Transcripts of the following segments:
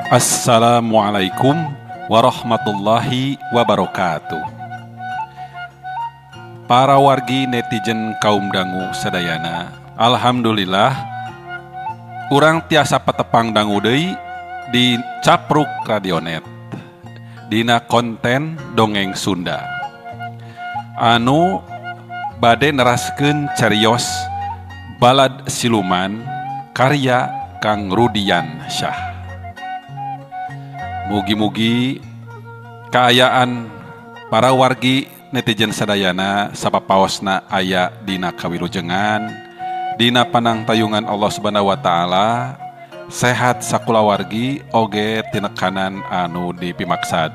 Assalamualaikum warahmatullahi wabarakatuh. Para wargi netizen kaum dangu sadayana, alhamdulillah urang tiasa patepang dangu deui di Capruk Radionet dina konten dongeng Sunda anu bade neraskeun carios Balad Siluman karya Kang Rudiansyah. Mugi-mugi kaayaan para wargi netizen sadayana sapapaosna aya dina kawilujengan, dina panangtayungan Allah Subhanahu wa taala, sehat sakulawargi oge tinekanan anu dipimaksad.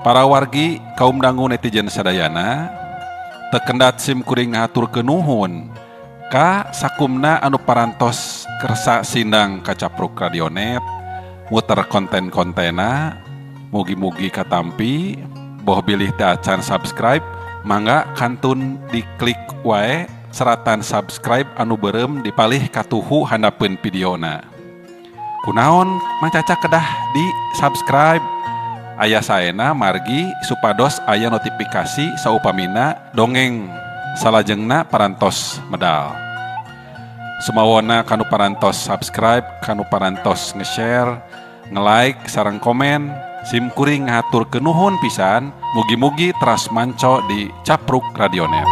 Para wargi kaum dangu netizen sadayana, teu kendat sim kuring ngahaturkeun nuhun ka sakumna anu parantos kersa sindang ka Capruk Radionet muter konten-kontena, mugi-mugi katampi boh bilih teu acan subscribe mangga kantun diklik wae seratan subscribe anu beureum dipalih katuhu handapeun videona. Kunaon Mang Caca kedah di subscribe aya saena margi supados aya notifikasi saupamina dongeng salajengna parantos medal. Sumawona kanu parantos subscribe, kanu parantos nge-share, nge-like, sareng komen, sim kuring ngahaturkeun nuhun pisan, mugi-mugi teras manco di Capruk Radionet.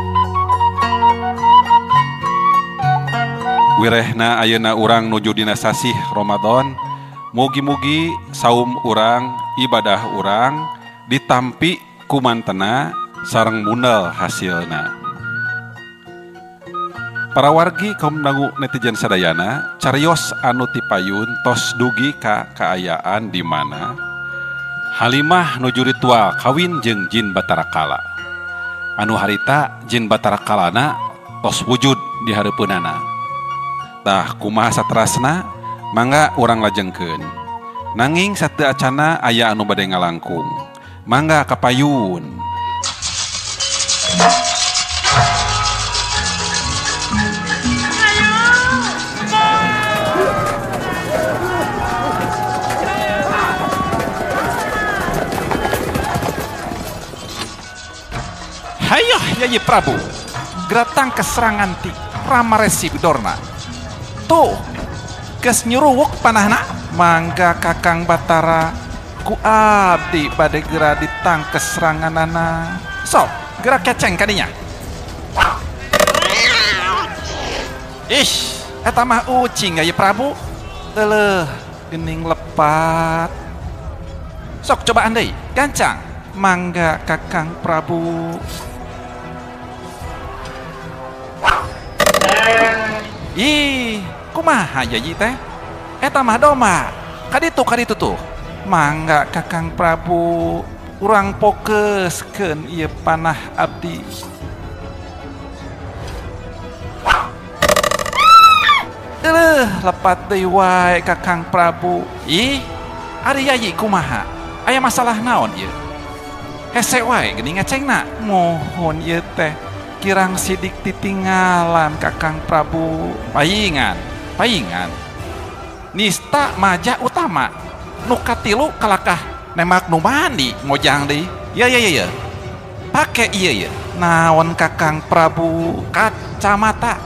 Wirehna ayeuna urang nuju dina sasih Ramadan, mugi-mugi saum urang, ibadah urang ditampi kumantena sareng mundal hasilna. Para wargi kaum dangu netizen sadayana, carios anu tipayun tos dugi ka kaayaan di mana Halimah nuju ritual kawin jeung jin Batara Kala. Anu harita jin Batara Kalana tos wujud di hareupeunana. Tah kumaha saterasna mangga urang lajengkeun. Nanging sateu acana aya anu bade ngalangkung. Mangga kapayun. Hayoh Yayi Prabu, geratang keserangan ti Ramaresi Bidorna. Tuh, geus nyuruwuk panahna, mangga Kakang Batara ku abdi bade gera ditangkes seranganana. Sok, gerak keceng kadinya. Ish, eta mah ucing Yayi Prabu. Leuh, geuning lepat. Sok cobaan deui, gancang. Mangga Kakang Prabu. Ih, kumaha Yayi teh? Eta mah domba. Kaditu tuh. Mangga Kakang Prabu, urang fokuskeun ieu panah abdi. Eleuh, lepat deui wae Kakang Prabu. Ih, ari Yayi kumaha? Aya masalah naon ieu? Hese wae geuning ngecengna. Mohon ieu teh kirang sidik titinggalan Kakang Prabu. Paingan. Nista maja utama. Nu katilu kalakah nembak nu mandi mojang deui. Ya. Pake ieu ye. Naon Kakang Prabu? Kacamata.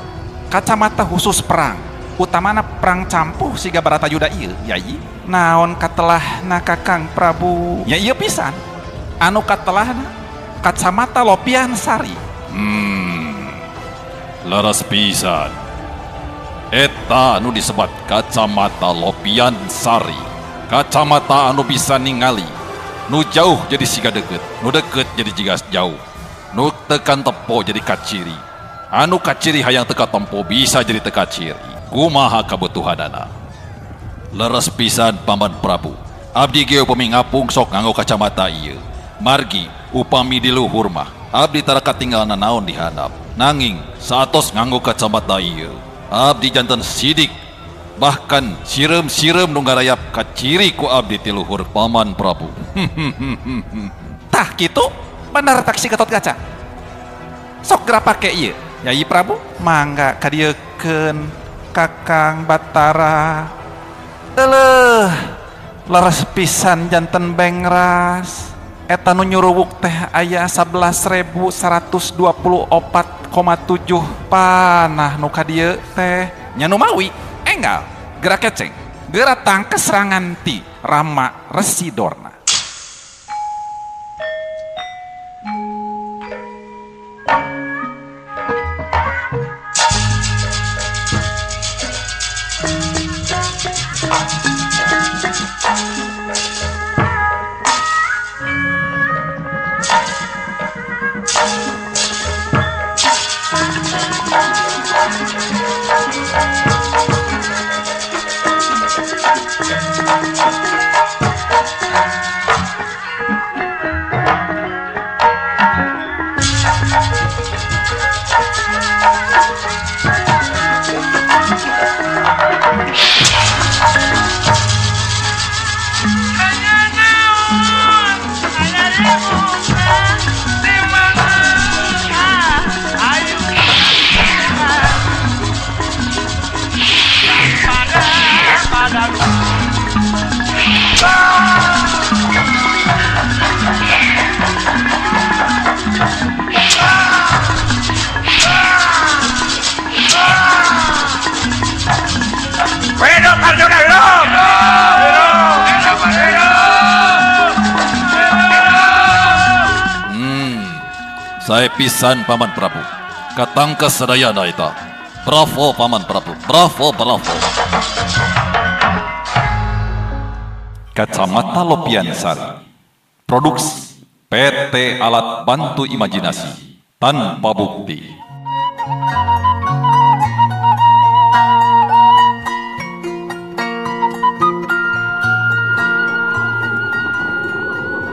Kacamata khusus perang. Utamana perang campuh siga Baratayuda ieu, Yayi. Naon katelahna Kakang Prabu? Ya ieu pisan. Anu katelahna kacamata Lopian Sari. Leres pisan. Eta anu disebat kacamata Lopian Sari. Kacamata anu bisa ningali nu jauh jadi siga deket, nu deket jadi jiga jauh, nu tekan tempo jadi kaciri, anu kaciri hayang teka tempo bisa jadi teka ciri. Kumaha kabutuhanana? Leres pisan Paman Prabu. Abdi ge upami ngapung sok nganggo kacamata ieu. Margi upami di luhur mah abdi tara katinggal nanaon di handap. Nanging saatos nganggo kacamata ieu, abdi janten sidik, bahkan sireum-sireum nu ngarayap kaciri ku abdi ti luhur Paman Prabu. Tah kitu bener taksi Gatot Kaca. Sok geura pake ieu Yayi Prabu, mangga kadieukeun Kakang Batara. Eleuh, leres pisan janten bengras. Eta nu nyuruwuk teh aya 11.124,7 panah nu ka dieu teh. Nya nu mawi enggal geura keceng, geura tangkes serangan ti Rama Resi Dorna. Saya pisan Paman Prabu. Katangkas sadayana eta. Bravo Paman Prabu. Bravo, bravo. Kacamata Lopian Sari. Produksi PT Alat Bantu Imajinasi tanpa bukti.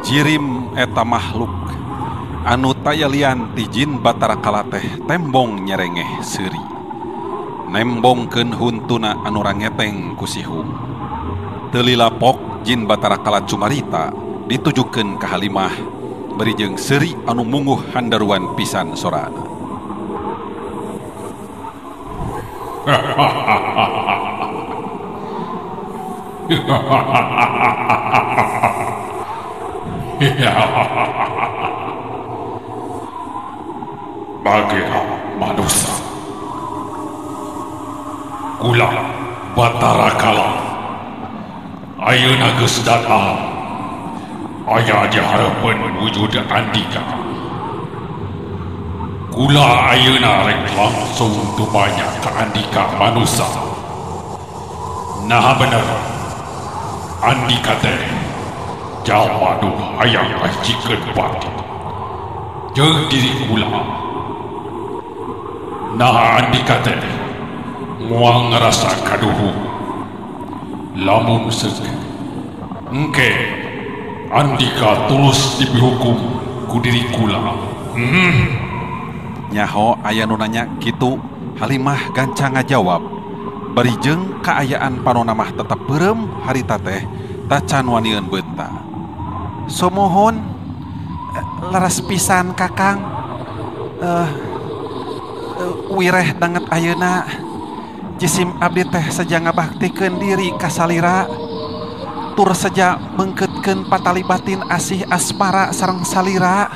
Jirim eta makhluk anu taya lian ti jin Batara Kala teh tembong nyerengeh seuri. Nembongkeun huntuna anu rangeteng ku sihum. Teu lilapok jin Batara Kala cumarita ditujukeun ka Halimah bari jeung seuri anu munguh handaruan pisan sorana. Bagira manusia, kula Batara Kala ayeuna geus datang aya di hareupeun wujud andika. Kula ayeuna rek langsung tumanya ka andika manusia. Nah bener andika teh jalma nu hayang ngahijikeun pati jeung diri kula. Nah andika teh moal ngarasa kaduhu lamun seuk engke andika tulus dihukum ku diri kula. Nyaho aya nu nanya kitu, Halimah gancang ngajawab. Bari jeung kaayaan panona mah tetep beureum harita teh tacan wanieun beunta. Sumuhun leres pisan Kakang. Wireh danget ayeuna jisim abdi teh seja ngabaktikeun diri ka salira tur seja meungkeutkeun patali batin asih asmara sareng salira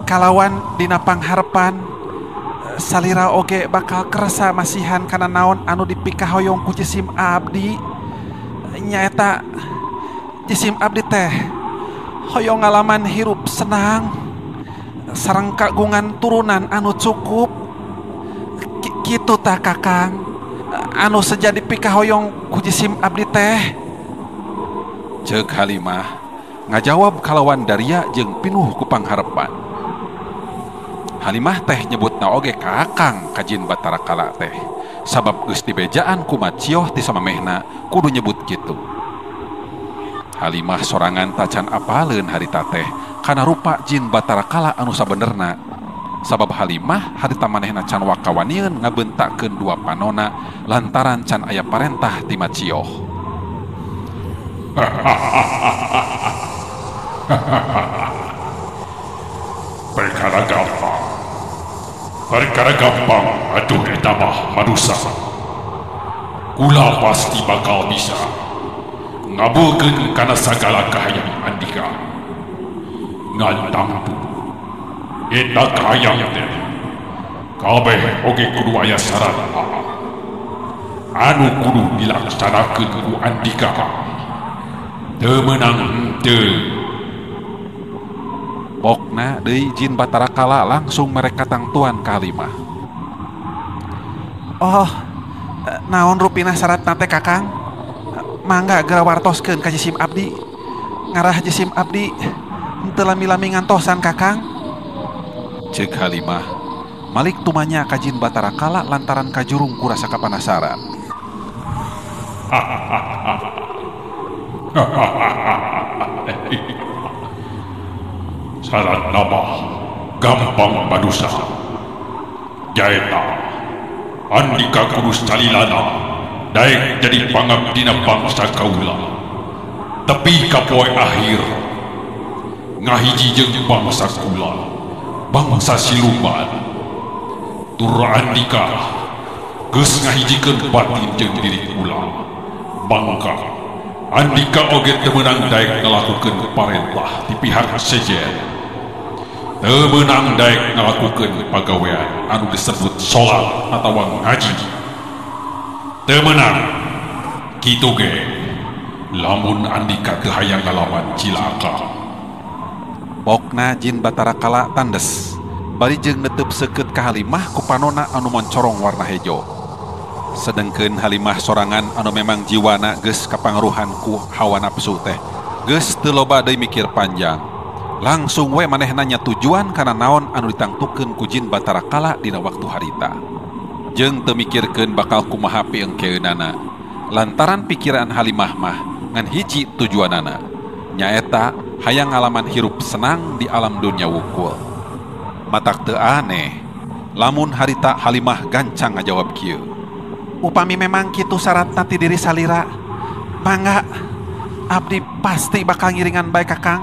kalawan dina pangharepan salira oge bakal kersa masihan kana naon anu dipikahoyong ku jisim abdi nyaeta jisim abdi teh hoyong ngalaman hirup senang sareng kagungan turunan anu cukup. Kitu tah Kakang anu seja dipikahoyong ku jisim abdi teh. Ceuk Halimah ngajawab kalawan daria jeung pinuh ku pangharepan. Halimah teh nyebutna oge Kakang ka jin Batara Kala teh sabab geus dibejaan ku macioh ti samamehna kudu nyebut kitu. Halimah sorangan tacan apaleun harita teh kana rupa jin Batara Kala anu sabenerna. Sabab Halimah harita manehna can wakawanieun ngabentakeun dua panona lantaran can aya parentah ti macioh. Perkara gampang. Perkara gampang aduh eta mah manusa. Kula pasti bakal bisa ngabulkeun kana sagala kahayang Andika. Ngan tangtu eta kahayang teh kabeh oge kudu aya syarat anu kudu dilaksanakeun ku Andika. Teu meunang henteu. Pokna deui Jin Batara Kala langsung mereka tangtuan ka Halimah. Oh, naon rupina syaratna teh Kakang? Mangga geura wartoskeun ka jisim abdi. Ngarah jisim abdi henteu lami-lami ngantosan Kakang. Ceuk Halimah malik tumanya ka Jin Batara Kala lantaran kajurung ku rasa kapanasaran. Syarat nama gampang badusa. Jaeta Andika kudu salilana daek jadi pangabdina bangsa kaula. Tepi ka poe akhir ngahiji jeung bangsa kula, bangsa siluman. Tur Andika geus ngahijikeun batin jeung diri kula. Bangka Andika oge teu meunang daek ngalakukeun parentah ti pihak sejen. Teu meunang daek ngalakukeun pagawean anu disebut salat atawa ngaji. Teu meunang kitu ge lamun Andika teu hayang ngalawan cilaka. Pokna Jin Batara Kala tandes bari jeung netep seukeut ka Halimah ku panona anu moncorong warna hejo. Sedengkeun Halimah sorangan anu memang jiwana geus kapangaruhan ku hawa nafsu teh geus teu loba deui mikir panjang. Langsung we manehna nya tujuan kana naon anu ditangtukeun ku Jin Batara Kala dina waktu harita. Jeung teu mikirkeun bakal kumaha piengkeunana. Lantaran pikiran Halimah mah ngan hiji tujuanana, nyaeta hayang ngalaman hirup senang di alam dunia wungkul. Matak teu aneh lamun harita Halimah gancang ngajawab kieu. Upami memang kitu syaratna ti diri salira, mangga abdi pasti bakal ngiringan bae Kakang.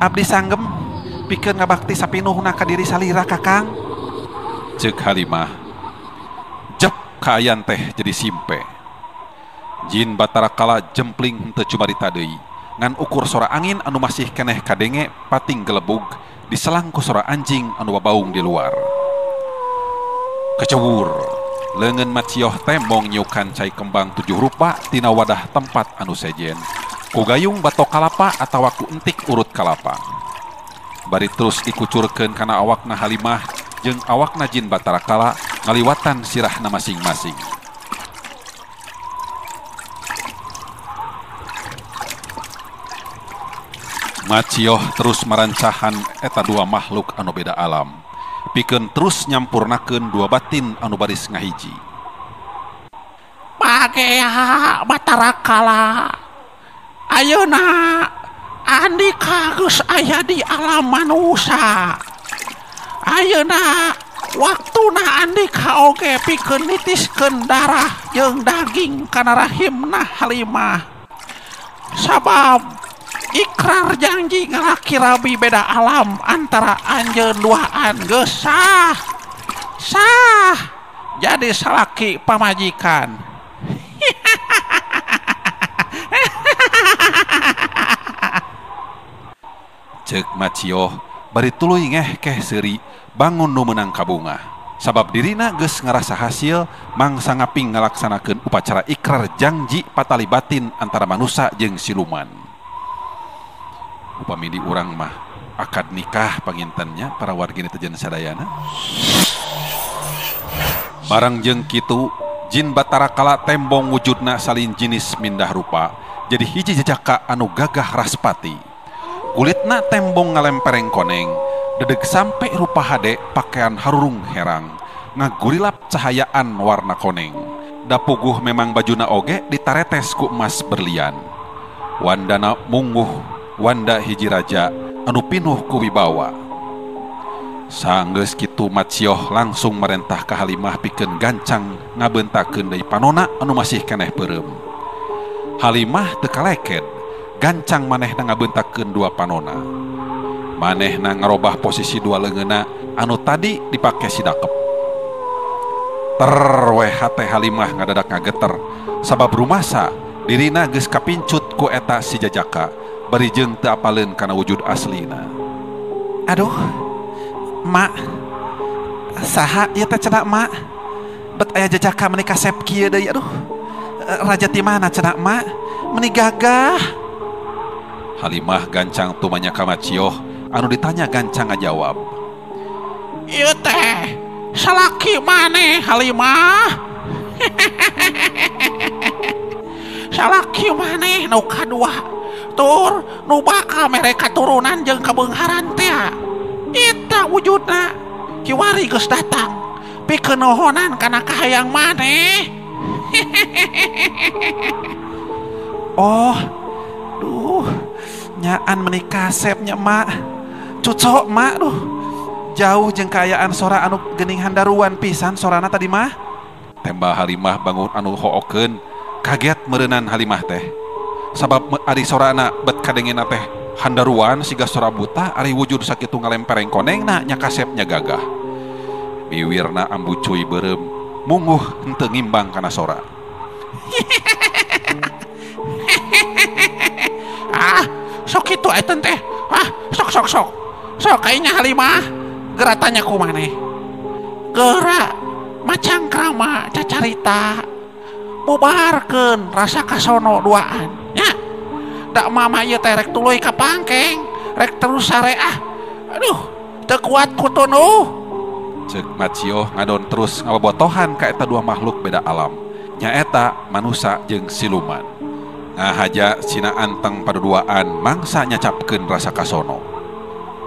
Abdi sanggem pikeun ngabakti sapinuhna ka diri salira Kakang. Ceuk Halimah. Jep kaayan teh jadi simpe. Jin Batara Kala jempling henteu cumarita deui. Ngan ukur sora angin anu masih keneh kadenge pating gelebug diselang ku sora anjing anu babaung di luar. Kecewur leungeun Macioh tembong nyiukan cai kembang 7 rupa tina wadah tempat anu sejen. Ku gayung batok kalapa atawa ku entik urut kalapa. Bari terus dikucurkeun kana awakna Halimah jeung awakna Jin Batara Kala ngaliwatan sirahna masing-masing. Macioh terus marancahan eta dua makhluk anu beda alam. Pikeun terus nyampurnakeun dua batin anu baris ngahiji. Bagea Batara Kala, ayeuna Andika geus aya di alam manusa. Ayeuna waktuna Andika oge pikeun nitiskeun darah jeung daging kana rahimna Halimah. Sabab ikrar janji ngalaki rabi beda alam antara anjeun duaan geus sah. Sah jadi salaki pamajikan. Ceuk Macioh bari tuluy ngehkeh seuri bangun nu meunang kabungah. Sabab dirina geus ngarasa hasil mangsa ngaping ngalaksanakeun upacara ikrar janji patali batin antara manusa jeung siluman. Upami di urang mah akad nikah pangintennya para wargi netizen sadayana. Barang jeung kitu Jin Batara Kala tembong wujudna salin jinis mindah rupa jadi hiji jejaka anu gagah raspati. Kulitna tembong ngalempereng koneng, dedeg sampai rupa hade pakaian harurung herang, ngagurilap cahayaan warna koneng. Dapuguh memang bajuna oge ditaretes ku emas berlian. Wandana mungguh wanda hiji raja anu pinuh ku wibawa. Sanggeus kitu Macioh langsung merentah ka Halimah pikeun gancang ngabeuntakeun deui panona anu masih keneh peureum. Halimah teu kaleked, gancang manehna ngabeuntakeun dua panona. Manehna ngarobah posisi dua leungeunna anu tadi dipake si dakep. Ter we hate Halimah ngadadak ngageter sabab rumasa dirina geus kapincut ku eta si jajaka bari jeung teu apaleun kana wujud aslina. Aduh, mak, saha ieu teh cenah mak? Bet aya jajaka meuni kasep kieu deui, aduh. Raja ti mana cenah mak? Meuni gagah. Halimah gancang tumanya ka Macioh, anu ditanya gancang ngajawab. Ieu teh salaki maneh Halimah. Salaki maneh nu kadua. Tur nu bakal mere katurunan jeung kabeungharan teh. Eta wujudna kiwari geus datang pikeun nohonan kana kahayang maneh. Oh, duh, nyaan meuni kasep nya mak. Cucok mak, duh. Jauh jeung kaayaan sora anu geuning handaruan pisan sorana tadi mah. Tembal Halimah bangun anu hookeun, kaget meureunan Halimah teh. Sabab ari sorana bet kadengena teh handaruan siga sora buta, ari wujud sakitu ngalempereng konengna nya kasepnya gagah. Biwirna ambu cuy beureum, munguh henteu ngimbang kana sora. Ah, sok kitu eten teh. Ah, sok sok sok. Sok kayaknya Halimah geura tanya ku maneh. Geura macangkrama cacarita. Bubarkeun rasa kasono duaan. Nya. Da mama ieu teh rek tuluy ka pangkeng, rek terus sare ah. Aduh, teu kuat ku tunduh. Ceuk Macioh ngadon terus ngabobotohan ka eta dua makhluk beda alam. Nyaeta manusa jeung siluman. Ngahaja sina anteng paduduaan mangsa nyacapkeun rasa kasono.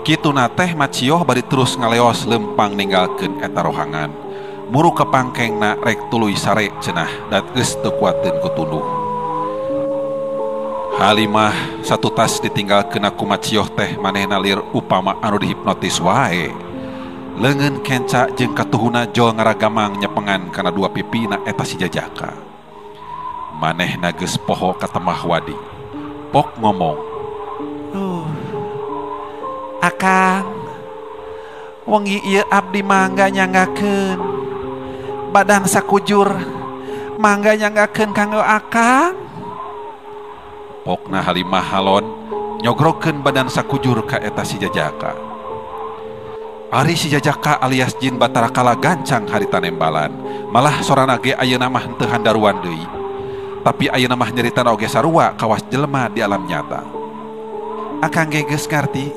Kituna teh Macioh bari terus ngaleos lempang ninggalkeun eta rohangan. Muru ka pangkengna rek tuluy sare cenah dat geus teu kuateun ku tunduh. Halimah satu tas ditinggalkeun ku Macioh teh manehna lir upama anu dihipnotis wae. Leungeun kenca jeung katuhuna jol ngaragamang nyepengan kana dua pipina eta si jajaka. Manehna geus poho ka temah wadi. Pok ngomong, Akang, wengi ieu abdi mangga nyanggakeun badan sakujur, mangga nyanggakeun kanggo akang. Pokna Halimah halon nyogrokeun badan sakujur ka eta si jajaka. Ari si jajaka alias jin Batara Kala gancang harita nembalan, malah sorana ge ayeuna mah henteu handaruan deui. Tapi ayeuna mah nyaritana oge sarua kawas jelema di alam nyata. Akang ge geus ngarti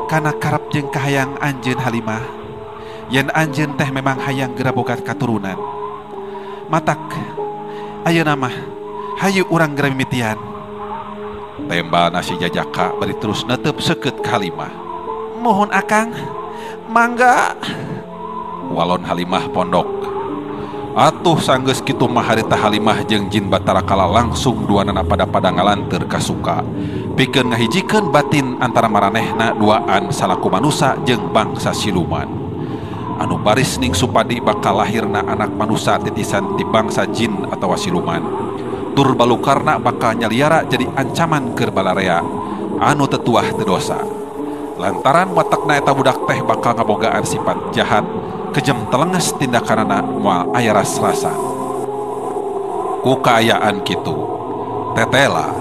kana karep jeung kahayang anjeun Halimah. Yen anjeun teh memang hayang geura boga katurunan. Matak ayeuna mah hayu urang geura mimitian. Tembal nasi jajaka bari terus netep seukeut ka Halimah. Mohon akang, mangga. Walon Halimah pondok. Atuh sanggeus kitu mah harita Halimah jeung jin Batara Kala langsung duanana pada-pada ngalanteur ka suka. Pikeun ngahijikeun batin antara maranehna duaan salaku manusa jeung bangsa siluman. Anu baris ning supadi bakal lahirna anak manusa titisan ti bangsa jin atawa siluman. Tur balukarna bakal nyaliara jadi ancaman keur balarea anu tetuah teu dosa. Lantaran watakna eta budak teh bakal ngabogaan sifat jahat, kejem telenges tindakanana moal aya ras-rasan. Ku kaayaan kitu, tetela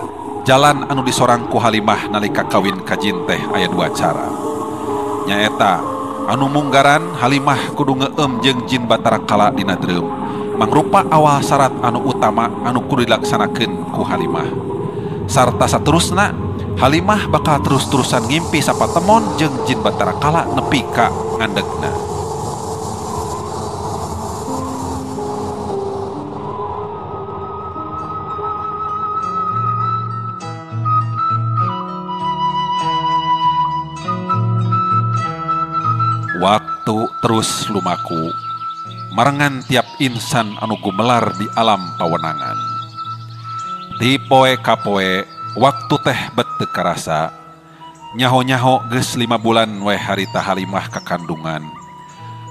jalan anu disorang ku Halimah nalika kawin ka jin teh aya dua cara. Nyaeta anu munggaran Halimah kudu ngeueum jeung jin Batara Kala dina dreum, mangrupa awal syarat anu utama anu kudu dilaksanakeun ku Halimah. Sarta saterusna Halimah bakal terus-terusan ngimpi sapatemon jeung jin Batara Kala nepi ka ngandegna. Waktu terus lumaku marengan tiap insan anu gumelar di alam pawenangan. Di poe ka poe waktu teh bet teu karasa. Nyaho-nyaho geus 5 bulan we harita Halimah kakandungan.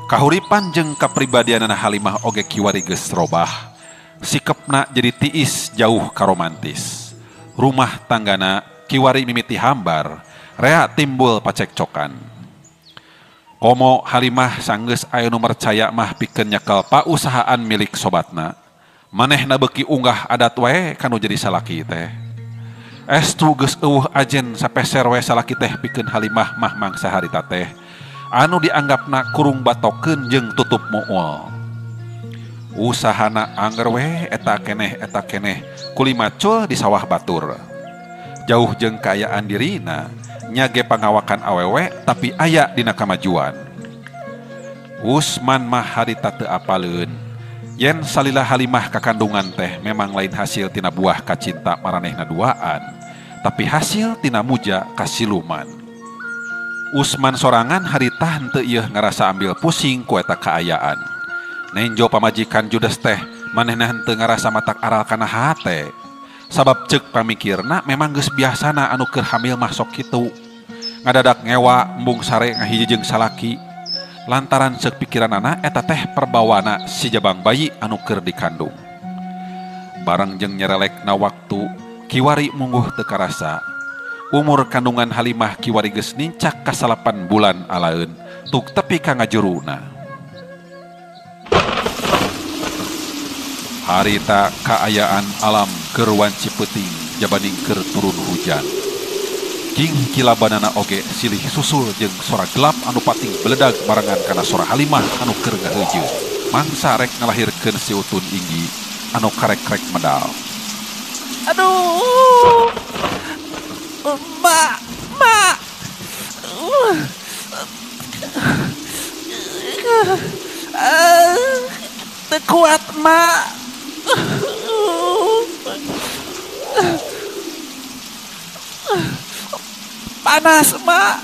Kahuripan jeung kapribadianana Halimah oge kiwari geus robah. Sikepna jadi tiis jauh ka romantis. Rumah tanggana kiwari mimiti hambar, rea timbul pacekcokan. Komo Halimah sanggeus aya nu mercaya mah pikeun nyekel pausahaan milik sobatna. Manehna beuki unggah adat wae kanu jadi salaki teh. Estu geus eueuh ajen sapeser wae salaki teh pikeun Halimah mah mangsa harita teh. Anu dianggapna kurung batokeun jeung tutup muul. Usahana angger we eta keneh kulimacul di sawah batur. Jauh jeung kaayaan dirina, nyage pangawakan awewe tapi aya dina kamajuan. Usman mah harita teu apaleun. Yen salila Halimah kakandungan teh memang lain hasil tina buah kacinta maranehna duaan, tapi hasil tina muja kasiluman. Usman sorangan harita henteu ieu ngarasa ambil pusing ku eta kaayaan. Nenjo pamajikan judes teh manehna henteu ngarasa matak aral kana hate. Sabab ceuk pamikirna memang geus biasana anu keur hamil mah sok kitu. Ngadadak ngewa embung sare ngahiji jeung salaki. Lantaran ceuk pikiranana eta teh perbawana si jabang bayi anu keur dikandung. Bareng jeung nyerelekna waktu kiwari mungguh teu karasa. Umur kandungan Halimah kiwari geus nincak ka 8 bulan alaeun tuk tepi ka ngajuruna. Harita kaayaan alam keur wanci peuting jabaning keur turun hujan. King kilabanana oge silih susul jeung sora gelap anu pating beledag barengan kana sora Halimah anu keur ngaheujeun. Mangsa rek ngalahirkeun si Utun Inggi anu karek-rek medal. Aduh. Mak, mak. Teu kuat, mak. Panas, mak.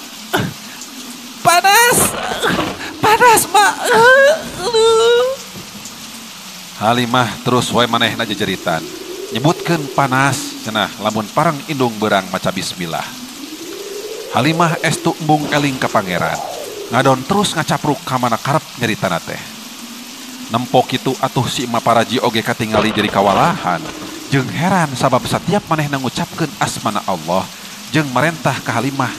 Panas. Panas, mak. Halimah terus wae manehna jejeritan. Nyebutkeun panas cenah lamun parang indung berang maca bismillah. Halimah estu embung eling ka pangeran. Ngadon terus ngacapruk ka mana karep nyaritana teh. Nempo kitu atuh si Emak Paraji oge katingali jadi kawalahan. Jeung heran sabab satiap manehna ngucapkeun asmana Allah jeung marentah ka Halimah,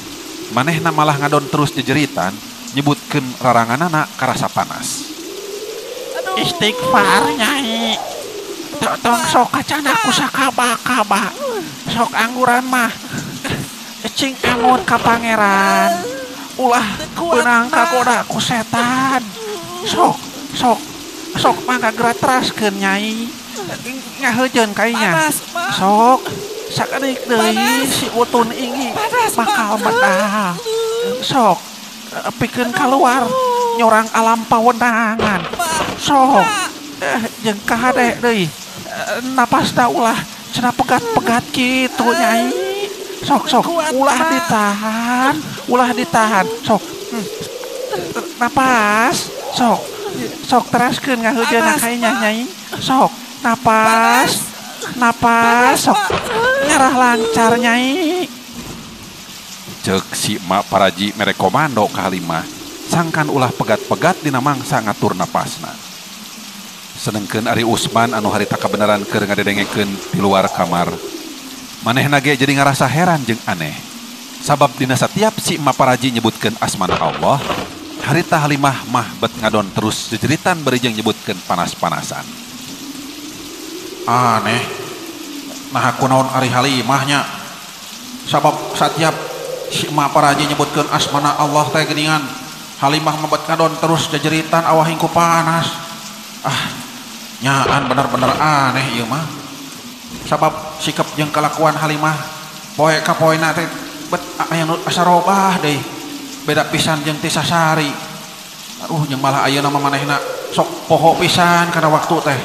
manehna malah ngadon terus jejeritan nyebutkeun raranganana karasa panas. Istighfar nyai. Tong sok kacana ku sakaba-kaba. Sok angguran mah. Cing angut ka pangeran. Ulah beunang kagoda ku setan. Sok sok sok mangga geura teraskeun nyai. Ngaheujeun kainya. Sok sakedik deui si Utun Inggi bakal medal. Sok pikeun kaluar nyorang alam pawenangan. Sok jeung kahade deui. Napasna ulah cenah pegat-pegat kitu nyai. Sok sok ulah ditahan sok. Napas sok. Sok teraskeun ngaheujeun kainya nyai. Sok napas. Napas sok ngarah lancar nyai. Ceuk si Emak Paraji mere komando ka Halimah sangkan ulah pegat-pegat dina mangsa ngatur napasna. Sedengkeun ari Usman anu harita kabeneran keur ngadedengekeun di luar kamar. Manehna ge jadi ngarasa heran jeung aneh. Sabab dina satiap si Emak Paraji nyebutkeun asmana Allah, harita Halimah mah bet ngadon terus jejeritan bari jeung nyebutkeun panas-panasan. Aneh. Nah kunaon ari Halimahnya? Sabab satiap si Emak Paraji nyebutkeun asmana Allah teh geuningan, Halimah mah bet ngadon terus jejeritan awah hingku panas. Ah, nyaan bener-bener aneh ieu mah. Sabab sikap jeung kalakuan Halimah poe ka poena teh bet aya nu asa robah deui. Beda pisan jeung ti sasari. Aduh, jeung malah ayeuna mah manehna sok poho pisan kana waktu teh.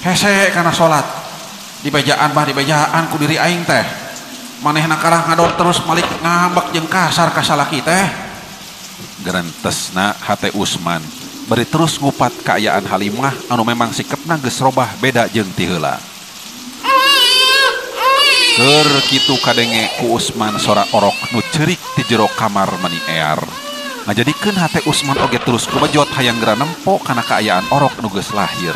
Hese kana salat. Dibejaan mah dibejaan ku diri aing teh. Manehna karah ngadon terus malik ngambek jeung kasar ka salaki teh. Gerentesna hate Usman bari terus ngupat kaayaan Halimah anu memang sikepna geus robah beda jeung ti heula. Keur kitu kadenge ku Usman sora orok nu ceurik ti jero kamar mani ear. Ngajadikeun hate Usman oge terus kubejot hayang geura nempo kana kaayaan orok nu geus lahir.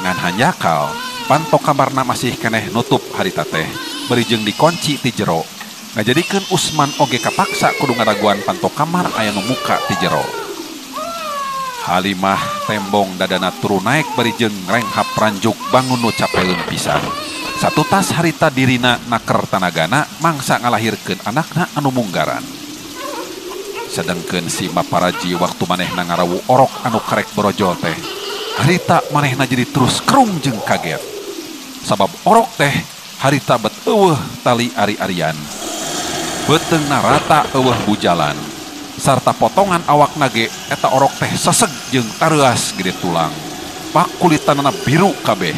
Ngan hanjakal, panto kamarna masih keneh nutup harita teh, bari jeung dikunci ti jero. Ngajadikeun Usman oge kapaksa kudu ngadaguan panto kamar aya nu muka ti jero. Halimah tembong dadana turu naek bari jeung renghap ranjuk bangun nu capeun pisan. Satutas harita dirina naker tanagana mangsa ngalahirkeun anakna anu munggaran. Sedengkeun si Maparaji waktu manehna ngarawu orok anu karek borojol teh, harita manehna jadi terus kerung jeung kaget. Sabab orok teh harita bet eueuh tali ari-arian. Beuteungna rata eueuh bujalan. Sarta potongan awakna ge eta orok teh seseg jeung tareuas gede tulang. Pakulitanana biru kabeh.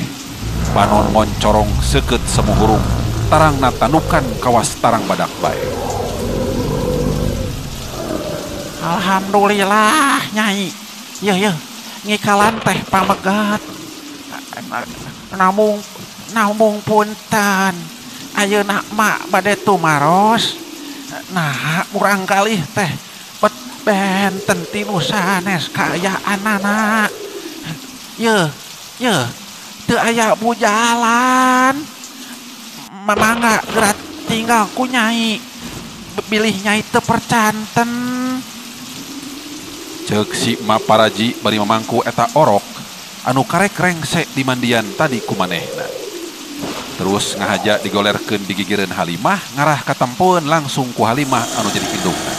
Panon moncorong seukeut semuhurung, tarangna tanukan kawas tarang badak bae. Alhamdulillah nyai. Yeuh yeuh, ngikalan teh pamegat. Namung namung punten. Ayeuna mak bade tumaros. Nah, murang kalih teh bet benten ti nu sanes kaayaanana. Yeuh, yeuh, teu aya bujalan. Mamangga geura tinggal ku nyai. Bilih nyai teu percanten. Ceuk si Maparaji bari mamangku eta orok anu karek rengse di mandian tadi ku manehna. Terus ngahaja digolerkeun digigireun Halimah ngarah katempoeun langsung ku Halimah anu jadi indungna.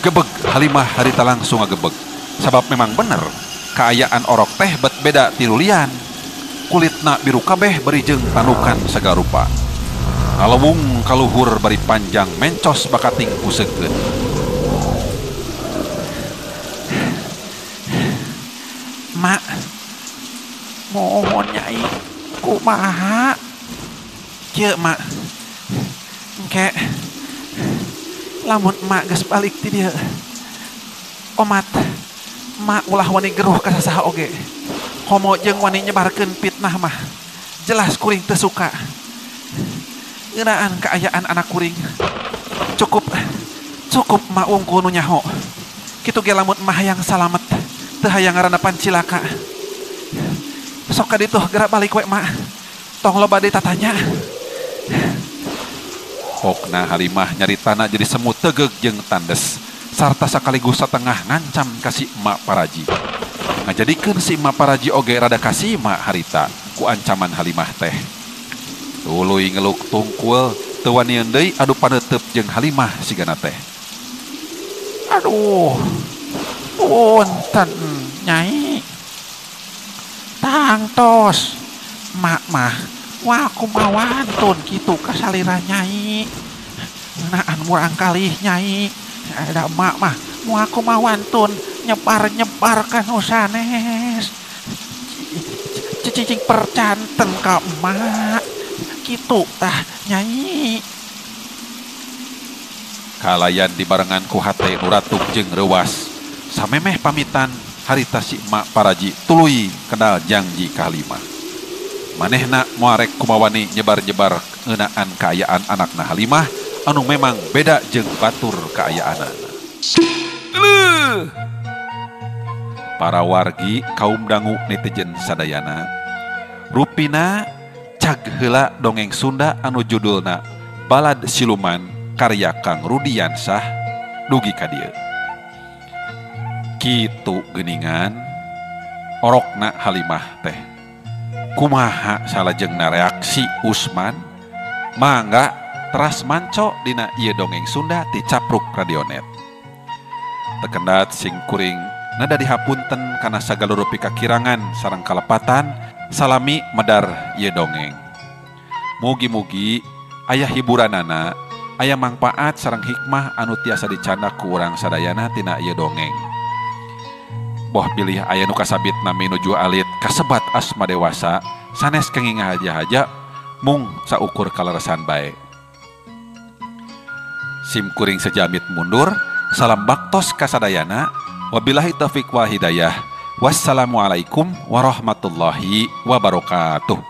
Gebeg Halimah harita langsung ngagebeg. Sabab memang bener kaayaan orok teh bet beda ti lulian. Kulitna biru kabeh bari jeung tanukan sagala rupa. Ngalewung kaluhur bari panjang mencos bakating pusekeun. Mak, mohon nyai, kumaha? Kieu mak, engke, lamun emak geus balik ti dieu, omat, mak ulah wani geruh ka sasaha oge. Komo jeung wani nyebarkeun fitnah mah, jelas kuring teu suka. Ngeunaan kaayaan anak kuring, cukup, cukup mak wungkul nu nyaho. Kitu ge lamun emak hayang salamet. Teu hayang ngaranna pancilaka. Sok ka ditu geura balik we mak. Tong loba deui tatanya. Pokna Halimah nyaritana jadi semu tegeug jeung tandes sarta sakaligus satengah ngancam ka si Emak Paraji. Ngajadikeun si Emak Paraji oge rada kasima harita ku ancaman Halimah teh. Tuluy ngeluk tungkul teu wanian deui adu paneuteub jeung Halimah sigana teh. Aduh. Punten nyai. Tangtos mak mah wah kumaha wantun kitu kasalira nyai. Ngeunaan murang kalih nyai. Ada mak mah moal kumaha wantun nyebar-nyebar ka nu sanes. Cicing percanten ka emak. Kitu tah nyai. Kalayan dibarengan ku hate nu ratuk jeung reuwas. Samemeh pamitan harita si Emak Paraji tuluy kenal janji ka Halimah. Manehna moal rek kumawani nyebar-nyebar ngeunaan kaayaan anakna Halimah anu memang beda jeung batur kaayaanana. Para wargi kaum dangu netizen sadayana, rupina cag heula dongeng Sunda anu judulna Balad Siluman karya Kang Rudiansah dugi ka dieu. Kitu geuningan orokna Halimah teh. Kumaha salajengna reaksi Usman? Mangga teras manco dina ieu dongeng Sunda ti Capruk Radionet. Tekendat sing kuring nada dihapunten kana sagala rupi kakirangan sareng kalepatan salami medar ieu dongeng. Mugi-mugi aya hiburanana, aya mangpaat sareng hikmah anu tiasa dicandak ku urang sadayana tina ieu dongeng. Boh pilih aya nu kasabit nami nuju alit kasebat asma dewasa sanes kenging haja-haja mung saukur kaleresan bae. Sim kuring sejamit mundur, salam baktos kasadayana, wabillahi taufik wal hidayah. Wassalamualaikum warahmatullahi wabarakatuh.